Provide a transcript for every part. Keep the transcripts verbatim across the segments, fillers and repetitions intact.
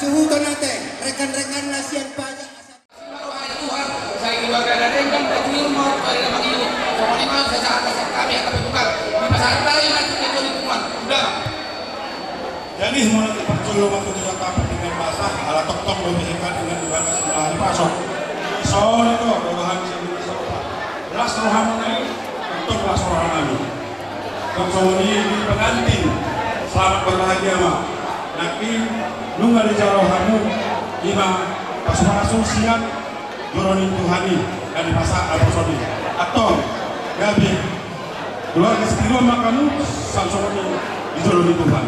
Suhuton ate, rekan-rekan na sian pajak. Wahai Tuhan, sai keluarga na denggan, na jujur, mau kepada nama Tuhan. Songon i ma sahat-sahat kami, hata pe Tuhan. Dipasahat tali nanti ke Tuhan Tuhan. Sudah. Jadi, mulai dipaculung waktu tu jatah pendidikan bahasa, ala toktok do dihikat dengan dibatas mulai dipasok. Sorry to, rohani sendiri sopa. Las rohani nai, toktok las rohani. Tong songon i di pengantin, selamat berbahagia ma. Nangkin, nunga dijalo hamu, ima, pasu-pasu siap, jolo ni Tuhan i, dan dipasahat aposoni. Antong, gabe, keluarga setiruon ma hamu, sasongon i, dijolo ni Tuhan.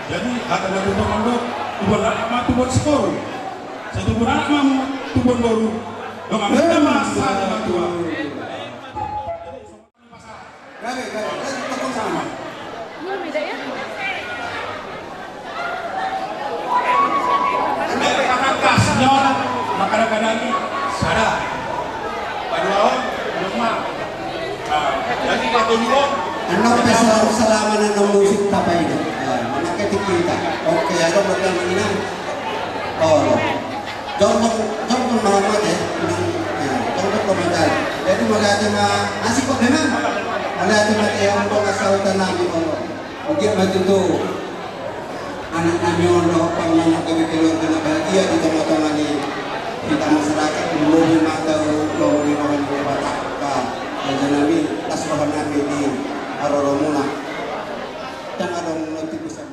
Jadi, hata na tutu mandok, tubuan anak ma tubuan sikoru. Sai tubuan anak ma tubuan boru. Dongan ma sahali matua. Gabe, gabe, gabe, tokong sama. Ende, kakak, senior, makanan-makanan, sada. Paduahon, rumah. Ah, jadi, patoluhon. Annon pe selalu salaman annon musik tapaida. Ah, mana ketik kita. Oke, ada buat yang ini. Oh, lo. Jongjong, jongjong ma hamu ate. Nah, jongjong ma hamu ate. Jadi mauliate ma, asik kok memang. Mauliate ma di hamu dongan sahuta nami, molo. Mungkin ma tutu anak nami on dohot panganon kami keluarga na bahagia di tonga-tonga ni hita masyarakat, mungkin ma tau lomo ni roha ni Debata. Raja nami, las roha nami di haroromuna. Dan adong nanti bisa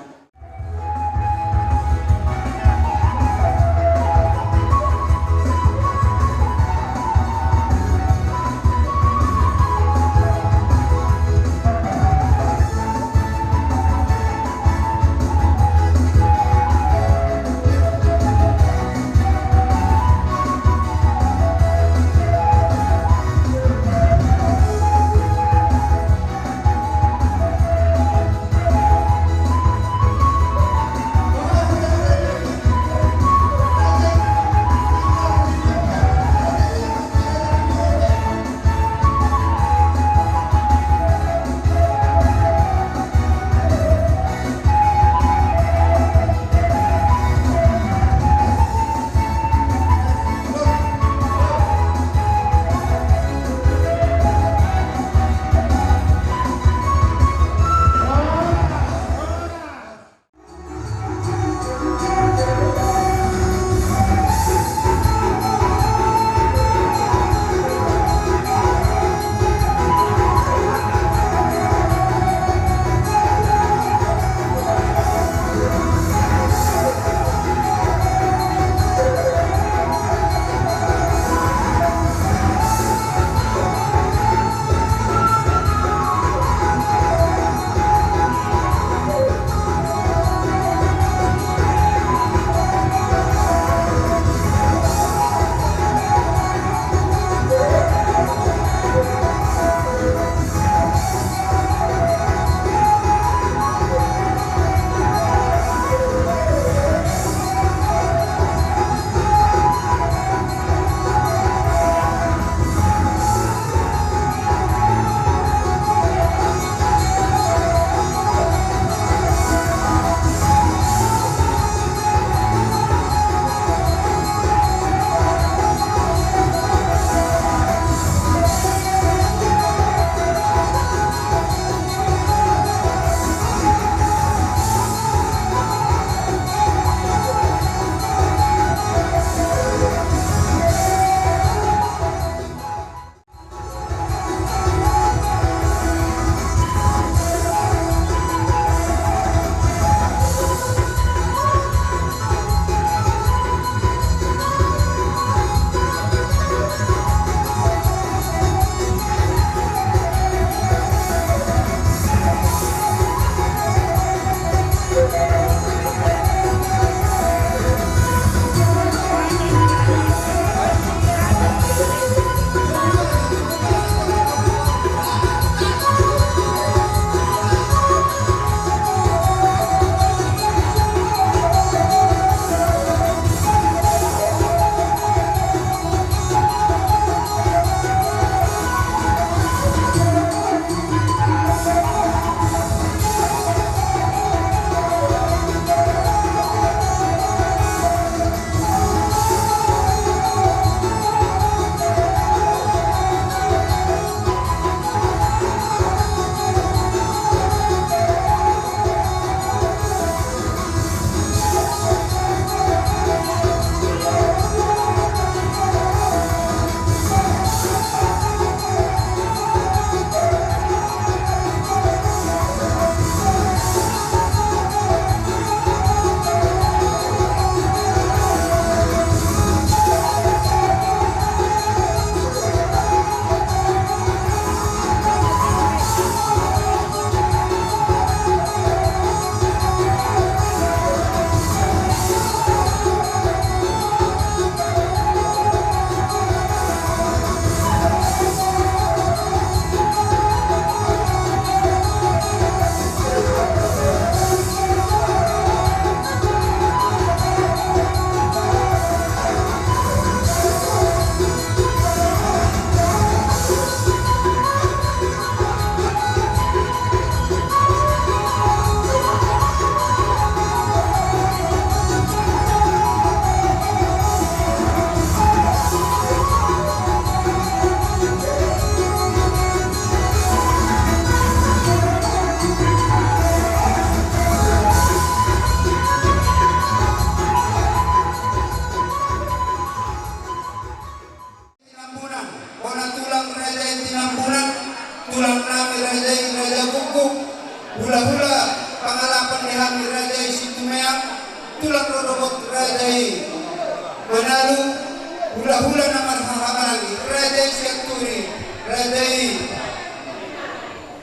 Hulahula na marhahamaranggi, raja i Sianturi, raja i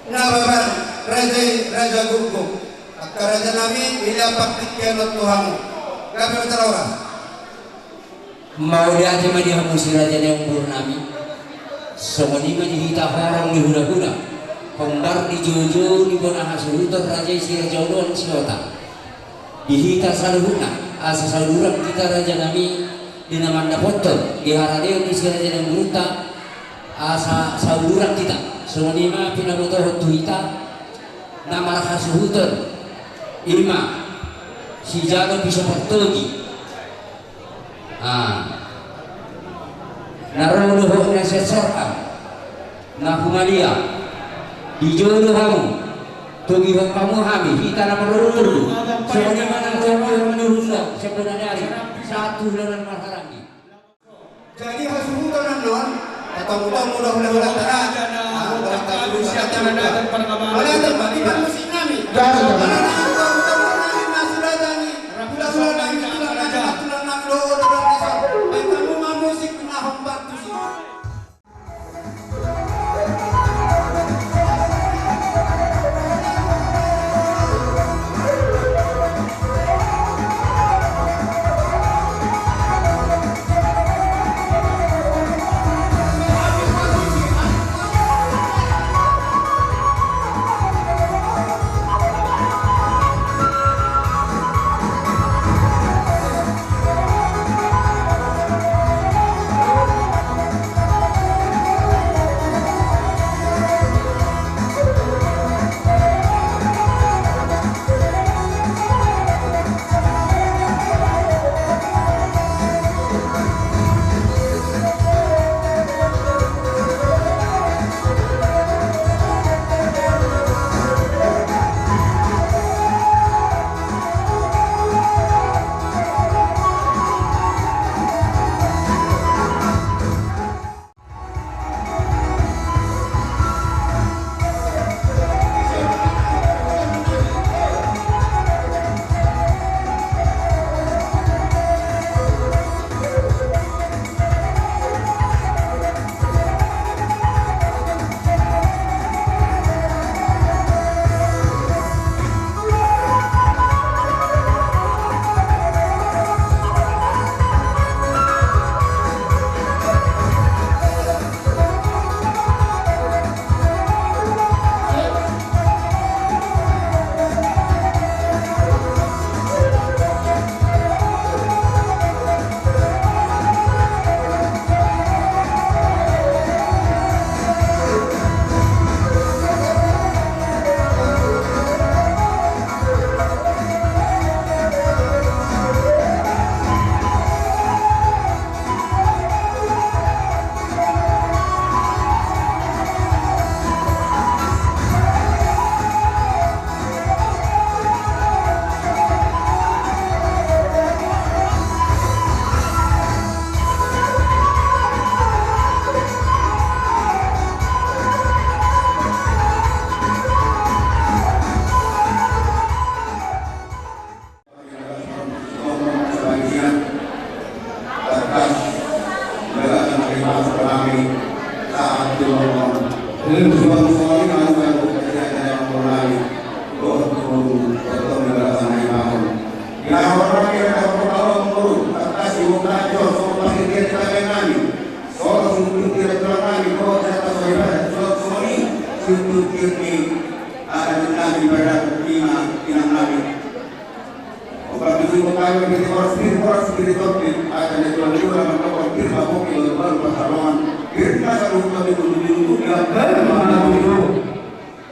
Nababan, raja i Raja Guguk. Angka raja nami, ila pangkikkian on tu hamu. Gabe ma jala horas. Mauliate ma di hamu si raja ni ombur nami. Songon i ma di hita horong ni hulahula, hombar di joujou ni bona hasuhuton raja i Si Raja Oloan Siota. Di hita saluhutna, asa saudurang hita raja nami, di na mandapothon di haradeon ni si raja ni omburta, asa saudurang hita. Songon i ma pinabotohon tu hita na marhasuhuton, i ma si Jalo Piso Partogi. Ah. Na ro dohot na sian sorga na humaliang, dijou do hamu, togihon hamu hami, hita na marumur. Songon i ma na ro dohot na sian bona ni ari, sahat tu hulahula na marhahamaranggi. Jadi hasuhuton annon, tatombutombu do hulahula tara. Ah, tara, tara, tara, tara, tara. Mauliate ma di parmusik nami. Tara, tara. Mauliate ma di parmusik nami, na si raja ni hulahula nami, tulang nami, tulang nami, do, do, do, do. Baen hamu ma musik na hombar tusi. Opat tujuh kota yang kita horas, kita horas, kita topi. Ada di tuan juga, nama kau, kita mau kita baru pasarongan. Kita satu kota di gunung, gunung, ya, baru mana dulu.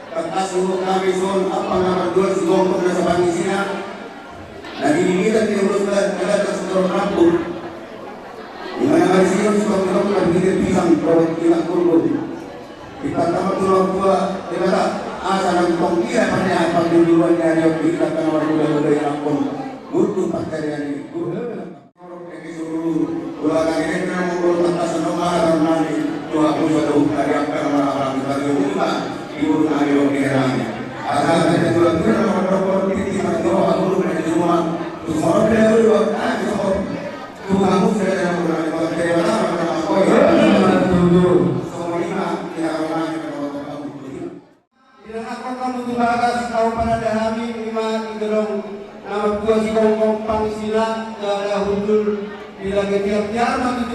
Tangkas huhut hami son, apa nama dua si Gompong na sapangisina. Na di bibita ni ulos na, na, na setor kampung. Di mana mari si Gompong, na bibita pisang, proyek kita kurung. Kita tama tulang tua, kita tak asa nang tong dia, pada apa duluan dari yang kita kan orang muda muda yang pun butuh pekerjaan ini. Ulakan ini kena mengurus atas nama nami. Tuhan pun sudah dari apa nama nami dari rumah di rumah di rumah di rumah. Asal kita tulang tulang orang orang di rumah guru dari rumah. Tuhan dia dulu, ah, Tuhan pun sudah dari rumah.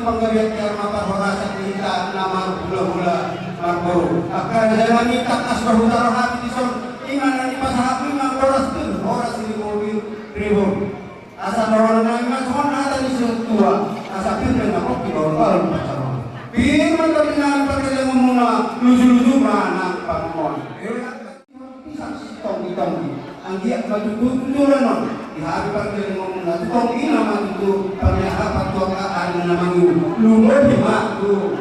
Panggabean di arma parhorasan di hita na marhulahula marboru. Angka raja nami, tangkas ma huta rohami dison, ima na nipasahatmu, ima horas tu horas ni mobil ribon. Asa dohonon nami ma songon hata ni si tua, asa pir pe na pongki bahul-bahul pacaron. Pir ma tondinami pargellengonmuna, luju-luju ma nang pangomoan. Pisang sitonggi-tonggi. Anggiat ma tutu tujuan on di hami pargellengonmuna, tu tonggi nama tutu parniahapan tu angka ari na mangihut. Lumobi ma tu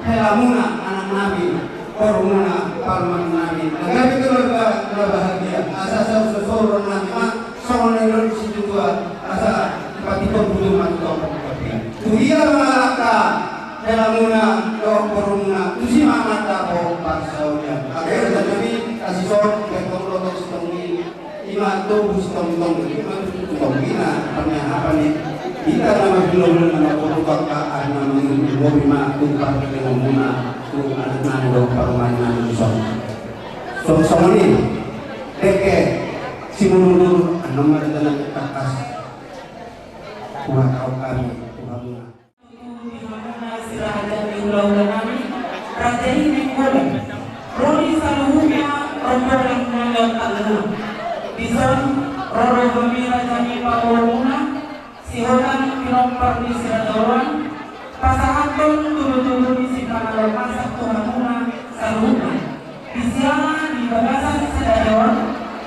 helamuna, anak nami, borumuna, parumaen nami. Na gabe keluarga na bahagia. Asa saur-saur nami ma songon na nidok ni si tua, asa dipatimbang butuh ma tu tonggi. Tu ia mangalangka helamuna dohot borumuna, tusi ma mandapot parsaulian. Akhirna jadi kasison, betul lo tos tonggi, ima tubu si tonggi-tonggi, ima tubu tonggi na, parniahapan ni hita na marhulahula na marboru tu angka ari na mangihut. Lumobi ma tu pargellengonmuna, tu anak nami dohot parumaen nami dison. Songon i, dengke Simudurudur, annon ma di tangan tangkas. Tuhan, au kami, Tuhan. Tutu di hamuna si raja ni hulahula nami, Raja i Nainggolan. Ro di saluhutna rombongan na lewat tangga. Dison ro do hami raja ni paboruonmuna, sihotang pinompar ni si Raja Oloan, pasahathon tudu-tudu ni sipanganon masak tu hamuna saluhutna. Di siala di bagasan sadari on,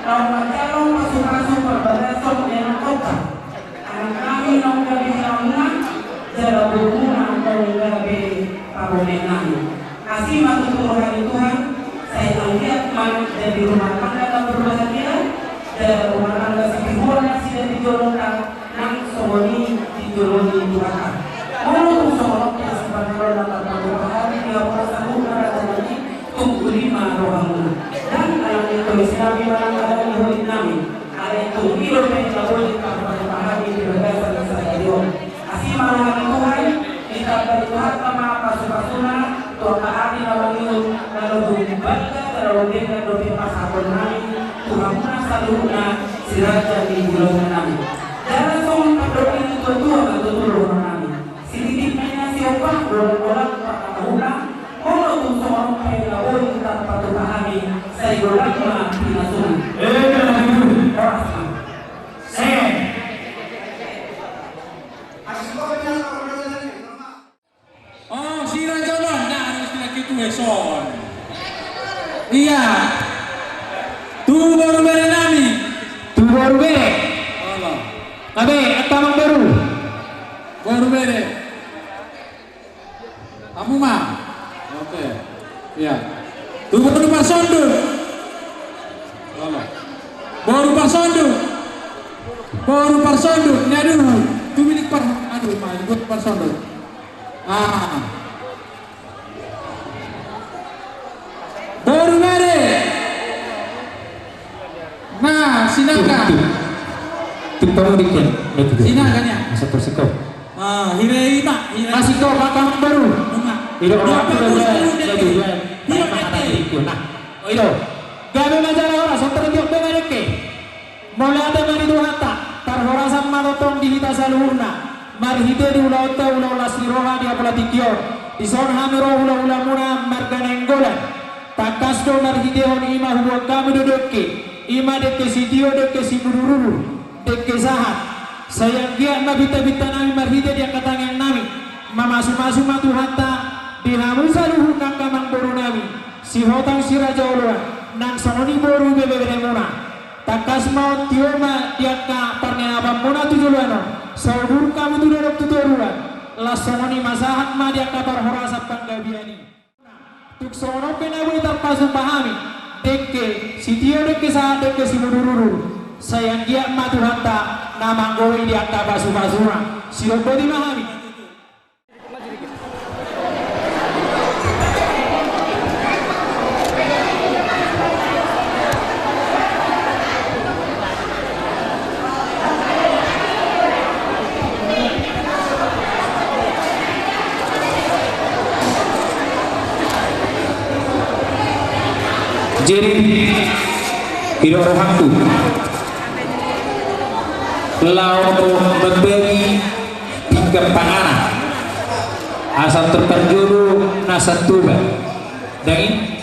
naung manjalo pasu-pasu parbagason ni anak kota. Anak nami naung gabe helamuna, jala borumuna naung gabe parumaen nami. Asi ma tutu roha ni Tuhan, sai anggiat ma jadi rumah tangga na berbahagia, jala rumah tangga sitiruon nasida di jolonta, nang songon i di jolo ni Tuhanta. Molo tung songon on pe sipanganon na tarpatupa hami di hamuna saluhutna raja nami, tung uli ma rohamuna. Ndang alani tois nami manang alani holit nami, alai tung i dope na boi tarpatupa hami di bagasan sadari on. Asi ma roha ni Tuhan, ditambai Tuhanta ma pasu-pasuna tu angka ari na mangihut, na lobi balga, na lobi denggan dope pasahaton nami tu hamuna saluhutna si raja ni hulahula nami. Jala songon pandok ni natua-tua ma tutu dohonon nami. Sititip ma i na siombang, golang-golang parhatahuna, molo tung songon on pe na boi tarpatupa hami, sai golang ma pinasuna. Horas ma. Oh, si Raja Oloan, na harus na ketua son. Iya. Tu boru bere nami. Tu boru bere. Olo. Gabe, angka amangboru. Boru bere. Hamu ma. Oke. Iya. Tu boru parsonduk. Olo. Boru parsonduk. Boru parsonduk. Ni aduh. Tu milik par, aduh, ma, boru parsonduk. Ah. Boru bere. Nah, sinangka. Tuk, tuk. Tuk, tolong dikit. Sinangka, ya. Masa persiko. Ah, hira i ma, hira i. Masih kau makan baru. Enggak. Tidak. Dia orang bagus, baru dia. Dia. Dia. Nah. Oh, itu. Gabe ma jala horas, songon i ma dengke. Mauliate ma di Tuhanta, parhorasan ma tongtong di hita saluhutna, marhite di ulaonta ulaon las ni roha di apala tingki on, dison hami ro hulahulamuna marga Nainggolan, tangkas do marhitehon i ma huboan hami do dengke, i ma dengke sitio, dengke simudurudur, dengke sahat, sai anggiat ma binta-binta nami marhite di angka tangiang nami, mamasu-masu ma Tuhanta, di hamu saluhutna angka amangboru nami, sihotang si Raja Oloan, nang songon i boru beberemuna. Tangkas ma on tio ma di angka parniahapanmuna tu joloan on, sai udur hamu tu dolok tu toruan, laos songon i ma sahat ma di angka parhorasan panggabean i. Tung songon on pe na boi tarpatupa hami, dengke sitio, dengke sahat, dengke simudurudur, sai anggiat ma Tuhanta na manggohi di angka pasupasuna. Sidok boti ma hami. Jadi, didok rohangku, laho mambagi pinggan panganan. Asa tor parjolo na santoba. Dangin.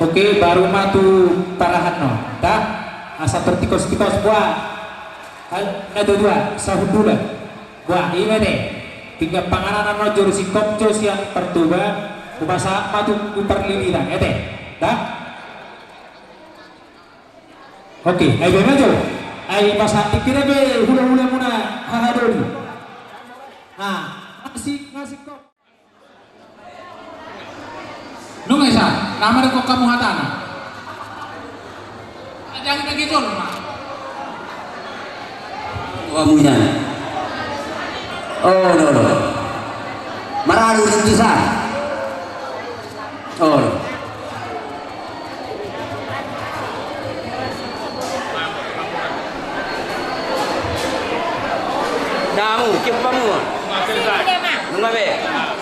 Oke, baru ma tu parahan no. Dah. Asa tor tikos-tikos, boa. Hal, na dua-dua, sahundulan. Boa, ima te. Tinggal panganan no jolo singkop jo sian partoba. Hupasahat ma tu parliliran, ete. Dah. Oke, ai baen ma jo. Ai pasahat tingki na be hula-hula muna hahadoli. Ah, ngasih, ngasih kop. Nunga isa, nama de kok kamu hatana. Jangan bagi jolma. Wah, mujan. Oh, no, no. Maralu rintisan. Oh, no. Damu, kipamu. Nunga be.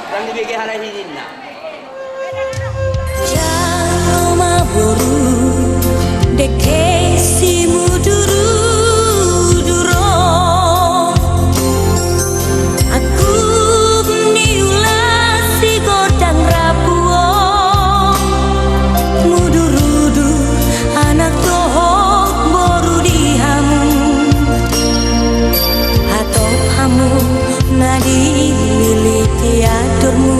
Dang dibege hara hidinna. Jalo ma boru, dengke si mudur-udur on. Angkup ni ula si godang rapu on. Mudur-udur anak dohot boru di hamu. Hatop hamu na dilili tiadormu.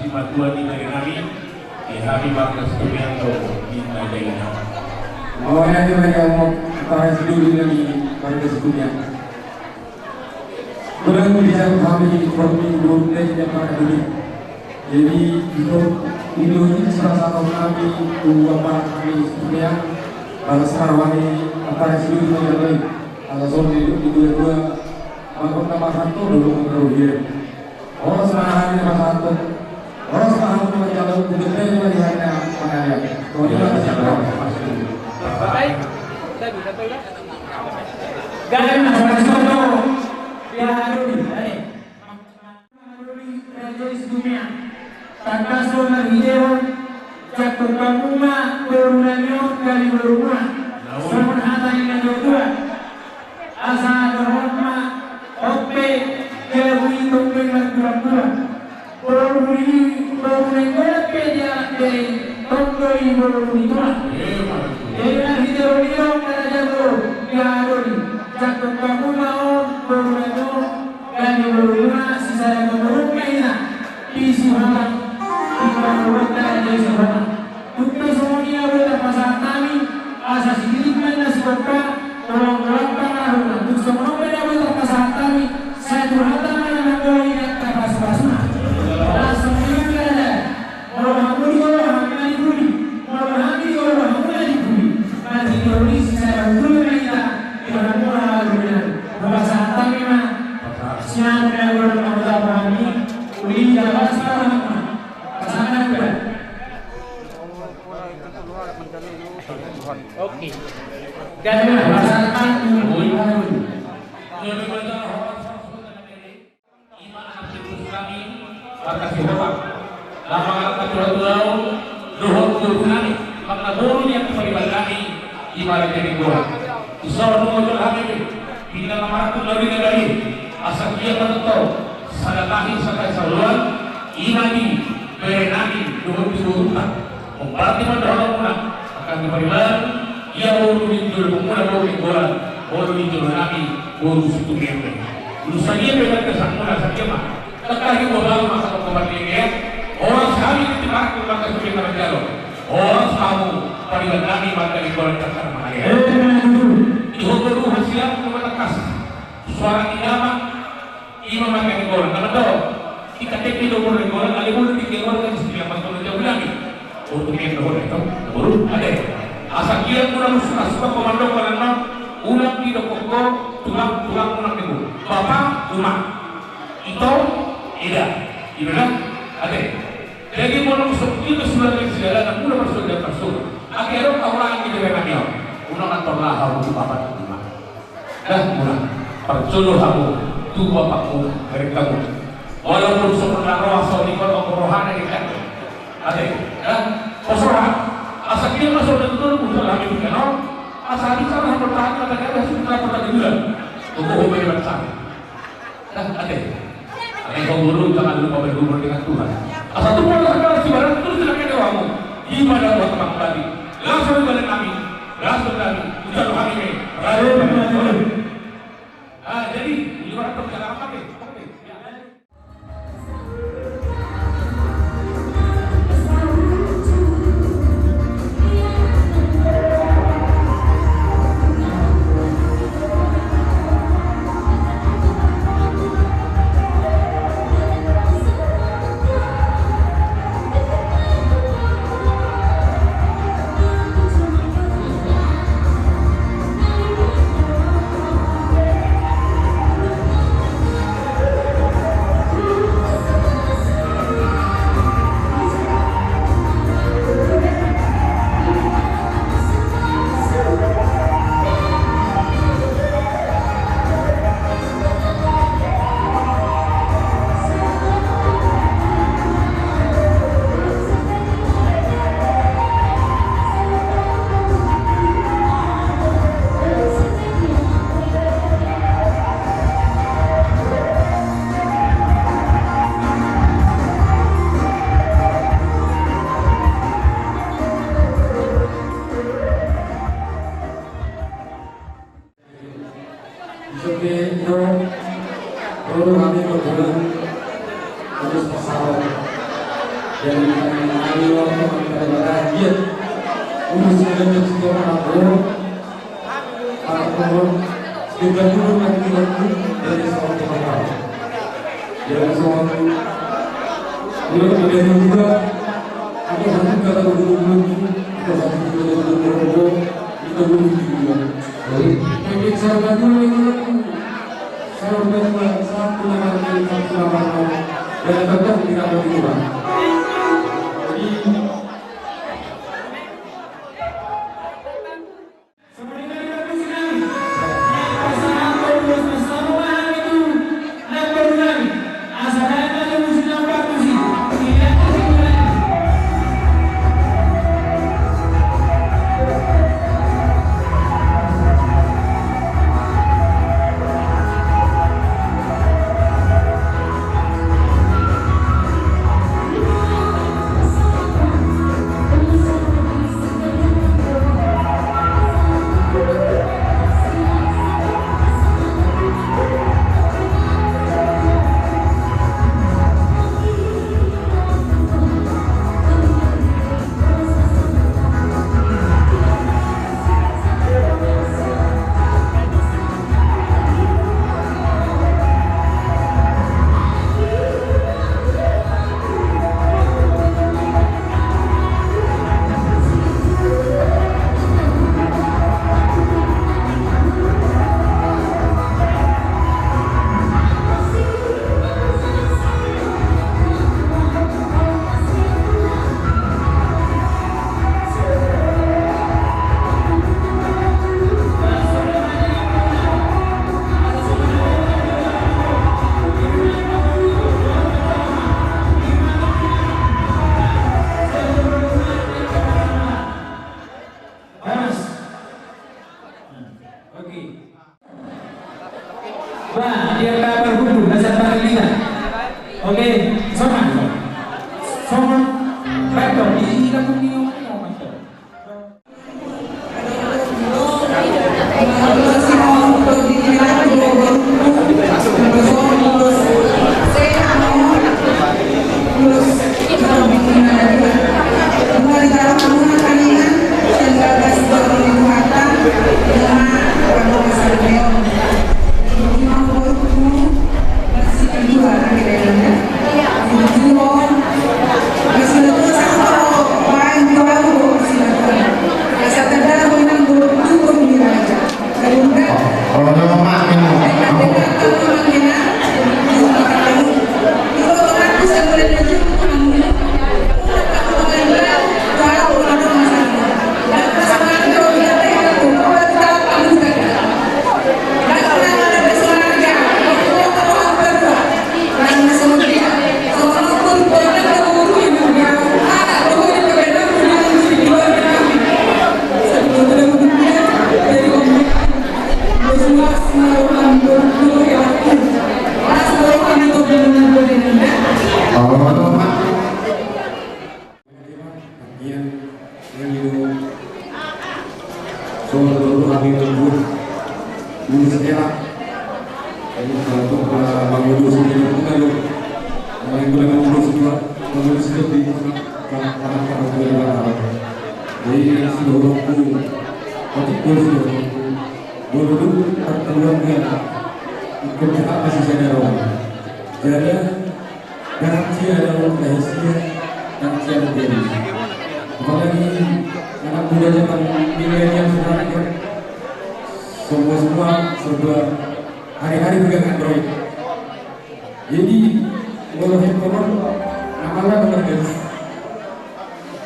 simatua ni nagari nami, di hami marga Situmeang do di nagari nami. Mauliate ma di hamu, para sidoli nami marga Situmeang. Godang di jabu hami forming group dari Jakarta Dudi. Jadi itu ini uji salah satu kami dua para kami Situmeang, para sarwani, para sidoli nami. Ala sonde di dua-dua. Bangun nama satu dulu kerugian. Oh, semangat ini mas satu. Untuk kita juga di harga pengalian. Baik. Gabe ma, sabar, sabar. Ya, aduh, aduh. Raja i Sidumea, tangkas do marhitehon, jangkon hamu ma boru nami on, gabe boru muna. Songon hata ni natuatua. Asa dohonon ma, on pe, jabu i tong pe margurangguran. Boru i, boru nainggolan pe dialap bere, tong do i boru ni tulang. Jadi marhitehon i do, raja boru, gabe boru. Jangkon hamu ma on, boru nami on, gabe boru muna, sisada boru ma hita. Di Sihotang, di Pangurutta, di Sihotang. Tung pe songon i na boi tarpasahat hami, asa sigirik ma na sigompa, tulang-tulang pangarahutna. Tung songon on pe na boi tarpasahat hami, sai Tuhanta ma na manggomgom di angka pasupasuna. Laos songon i ma, molo hamu di jolo, hami ma di pudi. Molo hami di jolo, hamu ma di pudi. Marhitehon i sisada boru ma hita, di hamu ma hamu. Pasahat hami ma. Sian na boru na hami. Uli jalan sekarang. Pasangan udah. Oke. Gak ada pasangan. Ima anak tikus kami, marga Sihotang. Nama anak ketua tulau, dohot dohot nami, marga boru ni angka pariban nami, ima anak tikus. Insya Allah, nunga jol hami, pinda na marangkup na uli na dali. Asa dia ma tongtong, sada tahi sada saluan, ima di bere nami, dohot di boruta. Umpar di ma dohot muna, angka ni pariban, ia boru ni jolo muna, boru ni golan, boru ni jolo nami, boru Situmeang. Lu sadia pe angka sangkuna, sadia ma. Tangkas i boru ma sangkuna pariban. Horas hami di marangkup marga Situmeang na manjalo. Horas hamu pariban nami marga ni golan tangkas mangaliat. Di hobo duha siap, nunga tangkas. Suara ni damang, ima marga ni golan. Nama do, kita teke do marga ni golan, ale bolu di keluarga di sini, apa kalau jauh lagi. Oh, tu dia do, itu. Bolu, ada. Asa dia mula suka-suka komando, kalau no, ulang di dokoko, tulang, tulang, ulang di bolu. Bapa, uma. Ito, eda. Ibadah, ada. Jadi, molo so-, itu sudah dari segala, mula bersudah, bersudah. Akhirnya, orang yang kita dengar dia. Ulang atau lah, harus bapak, uma. Dah, muna, parjolo hamu tu bapakmu, bereng hamu. Walaupun so pernah roha, so nikon, rohana di kan. Ate, dah, kosora. Asa dia masuk dan turun, muncul hami di kan. Asa habis sana, bertahan, kata dia, sudah pernah di bulan. Tunggu, hubungi bangsa. Dah, ate. Ayo, guru, jangan lupa bergumul dengan Tuhan. Asal Tuhan segala sibaran terus dipakai doamu. Ibadah buat Tuhan tadi. Langsung ibadah kami. Langsung kami. Ucap kami nih. Raden, Raden. Ah, jadi, di luar perjalanan pakai. Pakai. Isope, ino, baru kami berbulan terus pasal. Jadi kami mengalir waktu kami pada bahagia. Urus dengan kecil orang tua. Anak orang, sekitar dulu kami tidak pun dari seorang pemerintah. Jadi seorang, ini menjadi juga, ada satu kata berhubungan, ada satu kata berhubungan, kita berhubungan. Jadi, mungkin saya berdua ini, saya berdua, satu nama ini, satu nama ini. Dan tetap tidak berubah. Jadi, Baik, di lagu ni, oh, mantap. Ia, ia, so, so, so, hami membuat ulos elak. Jadi, untuk, eh, mengurusi dia, bukan lo. Yang boleh mengurusi dia, mengurusi dia di, karena, karena, karena dia adalah. Jadi, yang sudah waktu, tapi pun sudah waktu. Dulu, dulu, pertemuan dia, ikut kita masih sadar, Om. Jadi, Garansi adalah rahasia, garansi adalah diri. Apalagi anak muda zaman milenial sekarang kan, semua-semua serba hari-hari pegang Android. Jadi, kalau handphone, nama lo nomor gadis.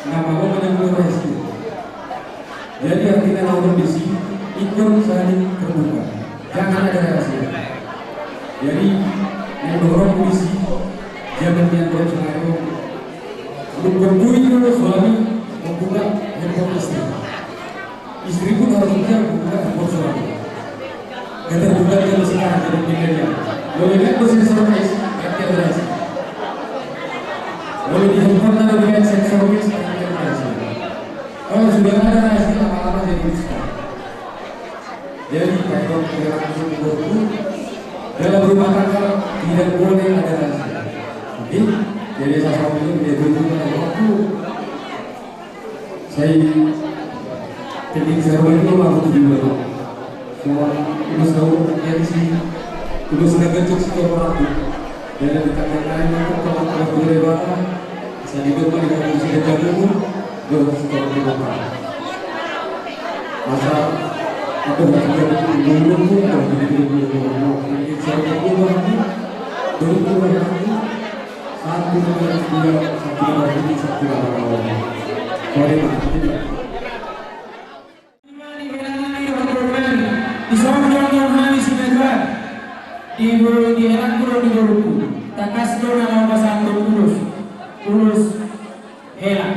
Nama lo menyambung rahasia. Jadi artinya lawan di sini ikut saling terbuka. Jangan ada rahasia. Jadi, mendorong polisi, jangan dianggap selalu. Untuk berbuat itu, suami membuka handphone istri. Istri pun harus bisa membuka handphone suami. Keterbukaan zaman sekarang jadi pilihannya. Boleh lihat mesin surprise, tapi ada rahasia. Boleh di handphone ada dengan sensor, tapi ada rahasia. Kalau sudah ada rahasia, lama-lama jadi dusta. Jadi, kalau perilaku itu dalam rumah tangga tidak boleh ada rahasia. Oke? Jadi, saya sampaikan dia itu juga waktu saya penting saya itu waktu di mana. Semua itu tahu, jadi sih, itu sudah gacor sih kalau aku. Jadi, kita main-main itu kalau aku boleh banget. Sa di depan dengan musik jago, gue harus tahu di depan. Masa aku harus jadi dulu, gue harus jadi dulu, gue harus jadi dulu, gue harus jadi dulu, gue harus jadi dulu, satu, dua, satu, dua, satu, dua, satu, dua. Sorry, Mas. Di son do hami sian Tuhan, di boru, di helanku dohot di borungku, tangkas do na laho pasahathon ulos, ulos hela.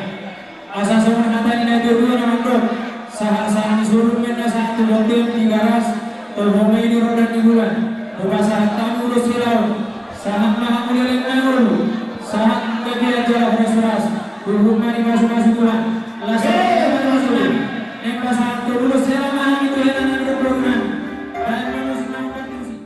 Asa songon hata ni natuatua na mandok, sahat-sahat ni solu ma na sahat tu bontean Tigaras, tolhas ma i di ronda ni bulan, hupasahat hami ulos hela on. Sahat ma hamu leleng na ngolu, sahat ma angka pian jala horas-horas, huhut ma dipasupasu Tuhan, las ma di hita na solu. Naeng pasahathon ulos hela ma hami tu hela na di borungku. Baen ma musik na umpat musik.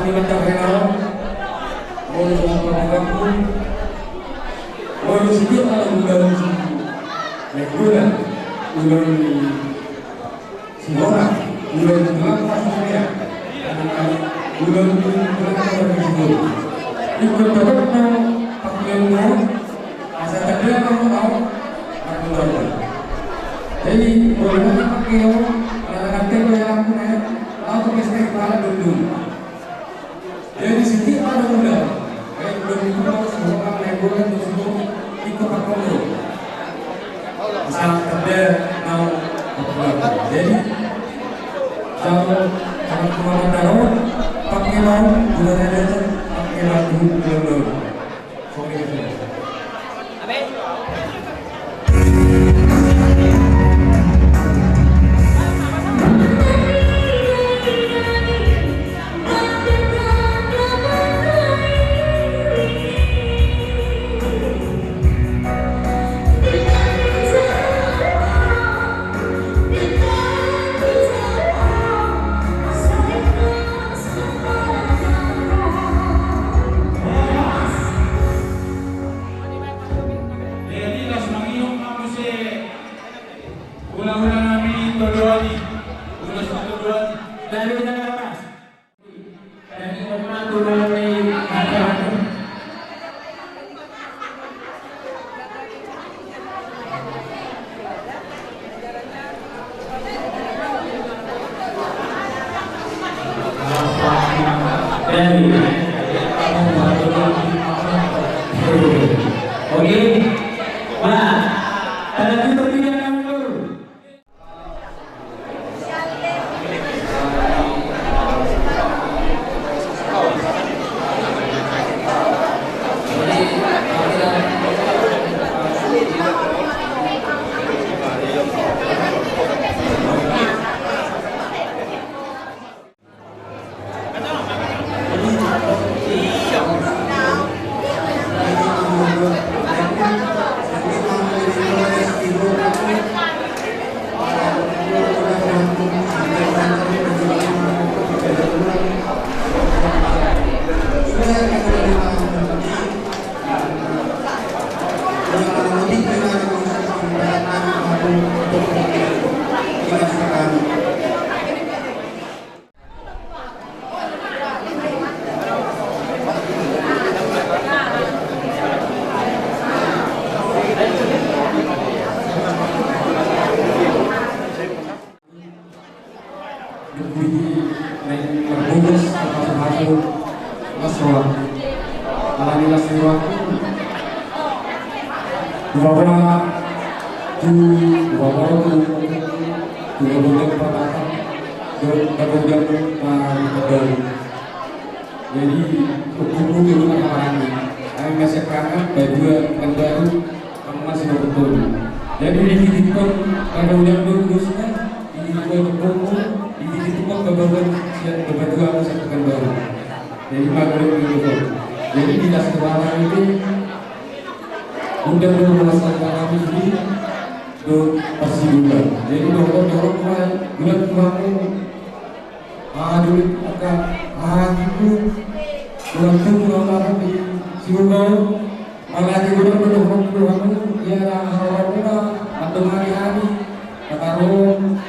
Mantap, Reno. Bonus apa, Bang? Bonus itu kalau udah musik. Naik gula. Udah di Singora. Udah di Tulang, Pak Surya. Udah di Tulang, Pak Surya. Ikut terus, Pak Reno. Asa terdiri kamu tahu, aku tahu. Jadi, boleh pakai lo, kalau nanti lo yang aku naik, aku pesta kepala dulu. Jadi, sini ada muda. Kayak belum itu, kalau semua orang naik bola, terus itu ikut aku lo. Asa terdiri mau aku tahu. Jadi, kalau, kalau cuma ada lo, pakai lo, udah ada, pakai lo, dulu, dulu. Jadi, las mangido ma muse hulahula nami Todoani. Ulos ni Todoani. Dari mana, Mas? Dari mana tuh, dari mana? Oke. Wah, ada juga pilihan yang baru. Dukui naeng marbungkus marhahaso las roha. Alani las ni rohangku, hubaboa tu, hubaboa tu, tu Bontang Parbatang, tu Bontang Parbatang. Jadi, hukum itu lu kan haharangan. Kami masih kangen, berdua, kan baru, kamu masih mau betul. Jadi, dititipkon pada ujang dulu, bosnya, dititipkon ke Bontang, dititipkon ke Bontang, siap berdua, aku satu kan baru. Jadi, maghrib dulu. Jadi, di tas kepala itu, udah dulu masalah kami ini, tuh, pasti juga. Jadi, dokter, dokter, mulai, bulan, bulan, Aduh, angka, ah, gitu. Bulan tu, bulan lalu di Siubau, malah di bulan penuh, penuh, penuh, ya, ada hal-hal murah, atau hari-hari, kata Rom.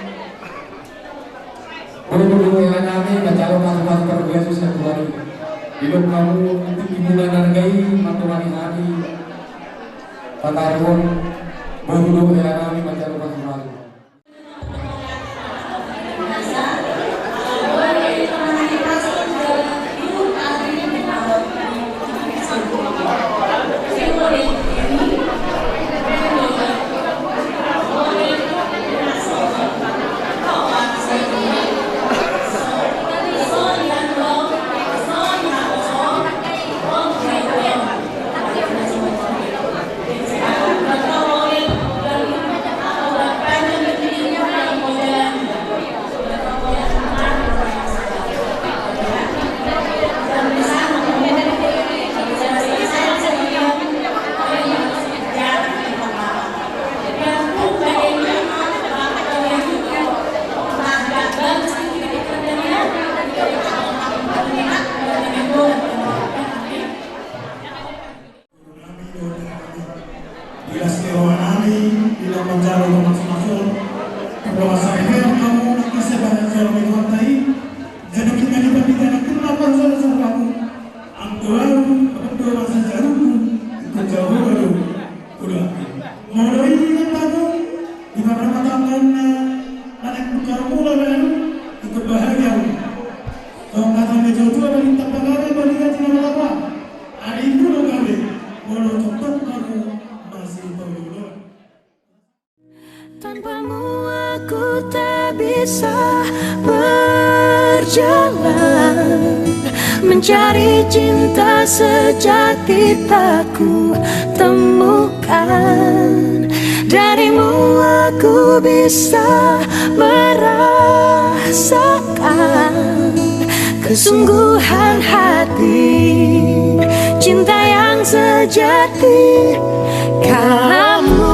Boleh dulu, ya, nami, baca Rom, masuk, masuk, terbiasa, satu hari. Hidup kamu, itu gimana hargai, atau hari-hari, kata Rom. Boleh dulu, ya, nami, baca Rom, masuk, masuk. Jauh tua dari tampang ada balik aja nama apa? Ada ibu lo kami. Mau nonton tok kamu masih tahu dulu. Tanpamu aku tak bisa berjalan, mencari cinta sejati tak ku temukan. Darimu aku bisa merasakan kesungguhan hati, cinta yang sejati. Kamu